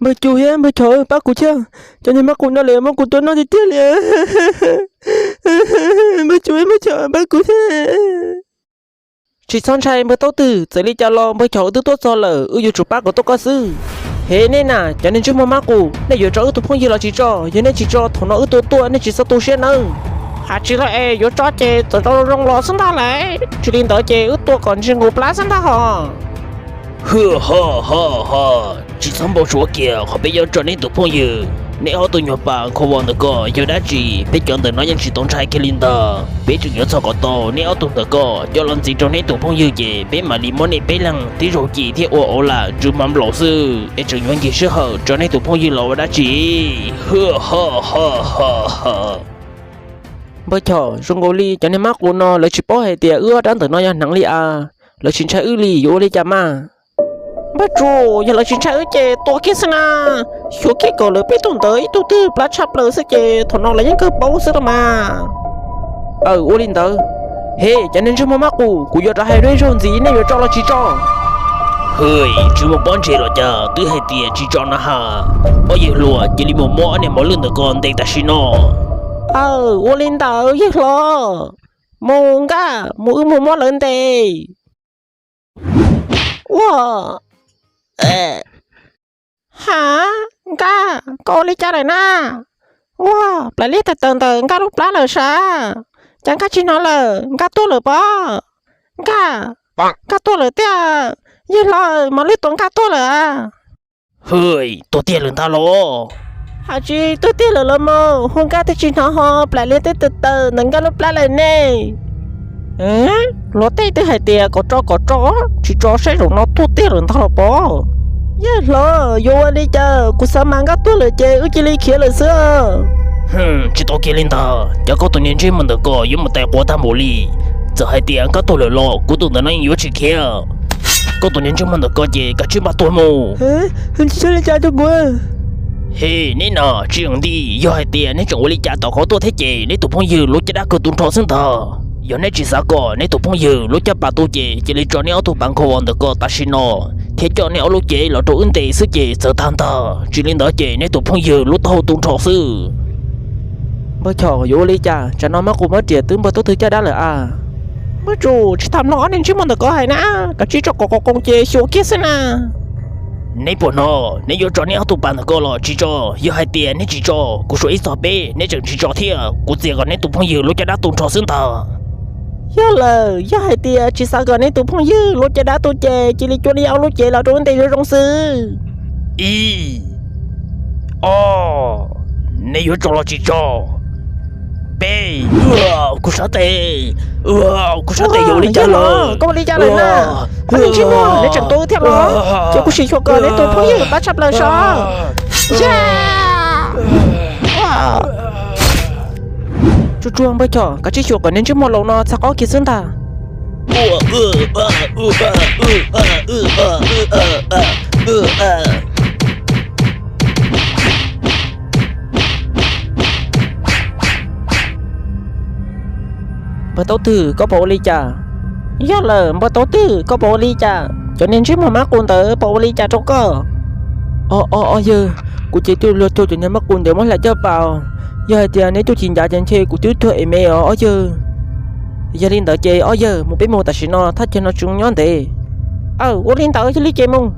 Npawg Cus thiab npawg Chom, pab kuv thiab, cov niag mab qus no lawv muab kuv tua noj tiag tiag li. Npawg Cus thiab npawg Chom, pab kuv thiab. Tsis txhob ntshai npawg Taub Twg, txawm li cas los npawg Chom wb twb tuaj txog lawm, wb yuav tsum pab kom tuaj koj xwb. Hev nej na, cov niag ntsej muag mab qus, nej yuav tso wb tus phooj ywg los tsis tso? Yog nej tsis tso, thaum no wb tua tuaj nej tsis txhob tu siab nawb. Hais tsis tau es yuav tso ces txawm tso zoo los xwb ntag lauj, tsis li ntawd ces wb tua kom ntsis nqus plab xwb ntag hos. Hwj ho ho ho, tsis txhob npau suav kiag qhov peb yuav tso neb tus phooj ywg. Neb ob tug nyuag pas kho vos ntawm ko yog dab tsi? Peb cov ntawm no yeej tsis tau ntshai kiag li ntag. Peb tseem yuav txhom kom tau neb ob tug ntawm ko coj los ntxiv rau neb tus phooj ywg ces peb mam li muab nej peb leeg tib zaug ci thiab ua auv lam tsw mas nplaum xwb, es tseem yuav ncig sij hawm tso neb tus phooj ywg los ua dab tsi? Hwj ho ho ho ho. Npawg Chom, zoo nkaus li cov niag mab qus no lawv tsis paub hais tias wb ob rab ntawm no yog hneev li as, lawv tsis ntshai wb li, yuav ua li cas mas? Npawg Tsum, yog lawv tsis ntshai wb ces tua kiag xwb na. Xyuas kiag kom lawv peb tug ntawd ib tug twg plab tshaj plaws xwb ces thaum no lawv yeej kawg paub xwb los mas. Aw, ua li ntawd. He, cov niag ntsej muag mab qus, kuv yuav rov hais dua ib zaug ntxiv, nej yuav tso los tsis tso? Hwj, tsis muaj pob ntseg los cas, twb hais tias tsis tso na has. Ob yawg hluas, cia li mus muab ob niag mos lwj ntawm ko ntes tam sim no. Aw, ua li ntawd yawg hlob. Mus Nkaj, mus, wb mus muab lawv ntes. Ua, ha, Nkaj, koj ua li cas lawm na? Ua, Plam Liab tawm tawm ntawm Nkaj lub plab lawm sav. Cas Nkaj tsis hnov lawm, Nkaj tuag lawm pob? Nkaj, Nkaj tuag lawm tiag. Yawg hlob, mos lwj tuav Nkaj tuag lawm. Hwj, tuag tiag lawm ntag los? Hais tsis tuag tiag lawm los mas, hu Nkaj twb tsis hnov ho Plam Liab twb tawm tawm ntawm Nkaj lub plab lawm ne. Luag tej twb hais tias kom tso kom tso, tsis tso saib zaum no tuag tiag lawm ntag los pob. Yawg hlob, yuav ua li cas, kuv xav mas Nkaj tuag lawm ces wb cia li khiav lawm xwb. Tsis tau kiag li ntag, cas koj tus niag ntsej muag ntawm ko yuav mus tais quav tag npaum li. Txawm hais tias Nkaj tuag lawm los kuv tus ntawm no yeej yuav tsis khiav. Koj tus niag ntsej muag ntawm ko ces kav tsij npaj tuag mus. Tsis txhob li cas rau kuv. He, neb no tsis yeem nti, yog hais tias neb tseem ua li cas tom qhov tuaj thiab ces neb tus phooj ywg lub caj dab kawg tu nrho xwb ntag. Yog neb tsis xav kom neb tus phooj ywg lub caj pas tu ces cia li tso neb ob tug pas nkhaus vos ntawm ko tam sim no, thiab coj neb ob lub cev los rau wb ntes xwb ces txawv tag ntag, tsis li ntawd ces neb tus phooj ywg lub taub hau tu nrho xwb. Npawg Chom, yuav ua li cas, tsam no mab qus muab riam twb npawg Taub Twg caj dab lawm as. Npawg Tsum, tsis tham mloog ob niag ntsej muag ntawm ko hais na, kav tsij tso kom qos qoos ces xyuas kiag xwb na. Neb puas hnov, neb yuav tso neb ob tug pas ntawm ko los tsis tso? Yog hais tias neb tsis tso, kuv suav ib txog peb neb tseem tsis tso thiab, kuv txiav kom neb tus phooj ywg lub caj dab tu nrho xwb ntag. Yog lawm, yog hais tias tsis xav kom neb tus phooj ywg lub caj dab tu ces cia li cua neb ob lub cev los rau wb ntes zoo zoo xwb. Ib, ob, neb yuav tso los tsis tso? Peb, kuv sab tes, kuv sab tes yuav ua li cas lawm? Koj ua li cas lawm na? Ob niag ntsej muag, neb tseem tua wb thiab los? Ces kuv sim xyuas kom neb tus phooj ywg plab tshaj plaws sav. Tsuag tsuag npawg Chom, kav tsij xyuas kom neb ntsej muag laus no txhais qob kiag xwb ntag. Npawg Taub Twg, koj puas ua li cas? Yog lawm, npawg Taub Twg, koj puas ua li cas? Cov niag ntsej muag mab qus ntawd puas ua li cas rau koj? Ob, ob, ob yawg, kuv ces twb luag cuag cov niag mab qus ntawd muab hlais caj pas. Yog hais tias neb twb tsis ncav ces ntshe kuv twb tuag es me os ob yawg. Yog li ntawd ces ob yawg, mus peb mus tam sim no, thaj chaw no tsis zoo nyob ntev. Aw, ua li ntawd yog li ces mus.